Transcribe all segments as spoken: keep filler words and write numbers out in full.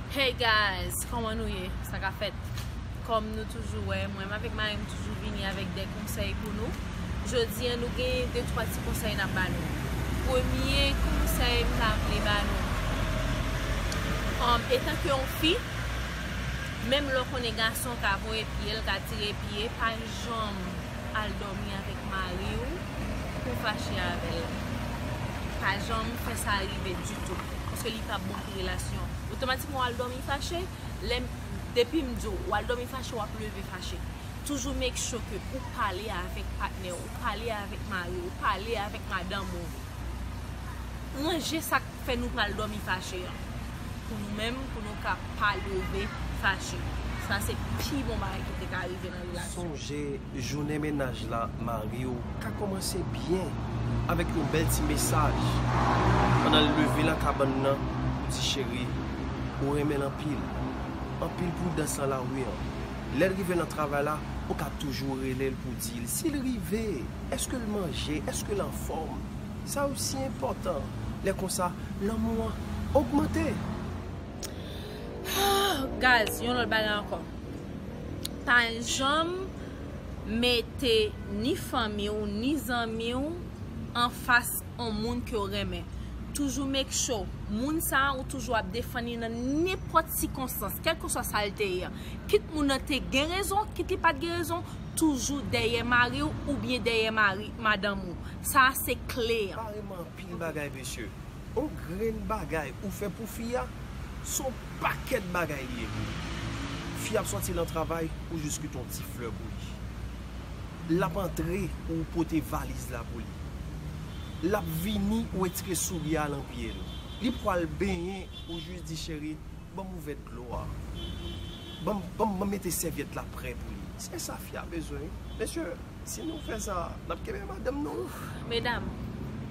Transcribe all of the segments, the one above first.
Hey guys, kòman nou ye? Sa ka fèt? Kòm nou toujou wè, mwen menm avèk mari m toujou vini avèk de konsèy pou nou. Jodi a, nou gen de twa ti konsèy n ap ba nou. Premye konsèy m ta vle ba nou, um, etanke yon fi, menm lè w konnen gason ka voye pye l, ka tire pye, pa janm al dòmi avèk mari w pou w fache avè l. Pa janm fè sa rive ditou, paske li p ap bon pou relasyon an. Otomatikman, w al dòmi fache, lè m, depi m di w, w al dòmi fache, w ap leve fache. Toujou make sure ke ou pale avèk patnè w, ou pale avèk mari w, ou pale avèk madanm ou. Ranje sa k fè nou pral dòmi fache an. Pou nou menm, pou nou ka pa leve fache. Sa se pi bon bagay ki te ka rive nan relasyon. Sonje, jounen mennaj la, mari w ka kòmanse byen avèk yon bèl ti mesaj. Pandan l leve nan kabann nan, ou di, cheri, ou renmen l anpil. Anpil pridans nan lari an. Lè l rive nan travay la, ou ka toujou rele l pou di l si l rive, èske l manje, èske l anfòm. Sa yo si enpòtan. Lè konsa, lanmou an ogmante. Guys, yon lòt bagay ankò. Pa janm mete ni fanmi w, ni zanmi w anfas yon moun ke w renmen. Toujou make sure moun sa a ou toujou ap defann li nan nenpòt sikonstans, kèlkeswa sa l te ye a. Kit moun nan te gen rezon, kit li pa t gen rezon, toujou dèyè mari w oubyen dèyè mari, madanm ou. Sa a se kle an. Pa renmen anpil bagay, mesye. On grenn bagay ou fè pou fi a, se on pakèt bagay li ye pou li. Fi ap sòti nan travay, ou jis kite on ti flè pou li. L ap antre, ou pote valiz la pou li. L ap vini, ou etike souri a nan pye l. Li pral benyen, ou jis di, cheri, ban m ouvè dlo a. Ban m, ban m, ban m mete sèvyèt la prè pou li. Se sa fi a bezwen, wi. Mesye, si nou fè sa, n ap kenbe madanm nou. Medam,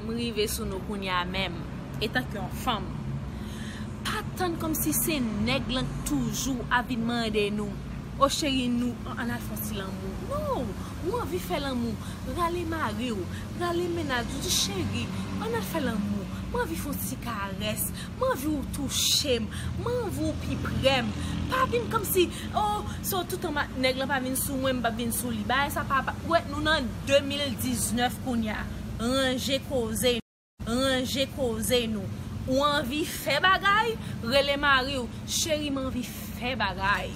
m rive sou nou kounye a menm, etanke yon fanm. Pa tann kòmsi se nèg lan k toujou ap vin mande nou, o cheri, nou, ann al fè yon ti lanmou. Non, ou anvi fè lanmou, rale mari w, rale mennaj ou, di, cheri, ann al fè lanmou. Mwen anvi fè yon ti karès, mwen anvi w touche m, mwen anvi w pi prè m. Pa vin kòmsi, o, so toutan nèg lan pa vin sou mwen, m p ap vin sou li. Bagay sa pa, pa, wè, nou nan de mil diznèf kounye a. Ranje koze nou. Ranje koze nou. Ou anvi fè bagay? Rele mari w. Cheri, m anvi fè bagay.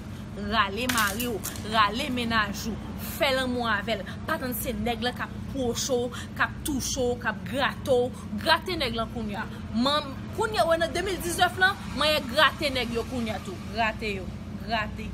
Rale mari w, rale mennaj ou, fè lanmou avè l. Pa tann se nèg lan k ap pwoche w, k ap touche w, k ap grate w. Grate nèg lan kounye a. Man, kounye a, wè nan de mil diznèf lan, manyè grate nèg yo kounye a tou. Grate yo, grate.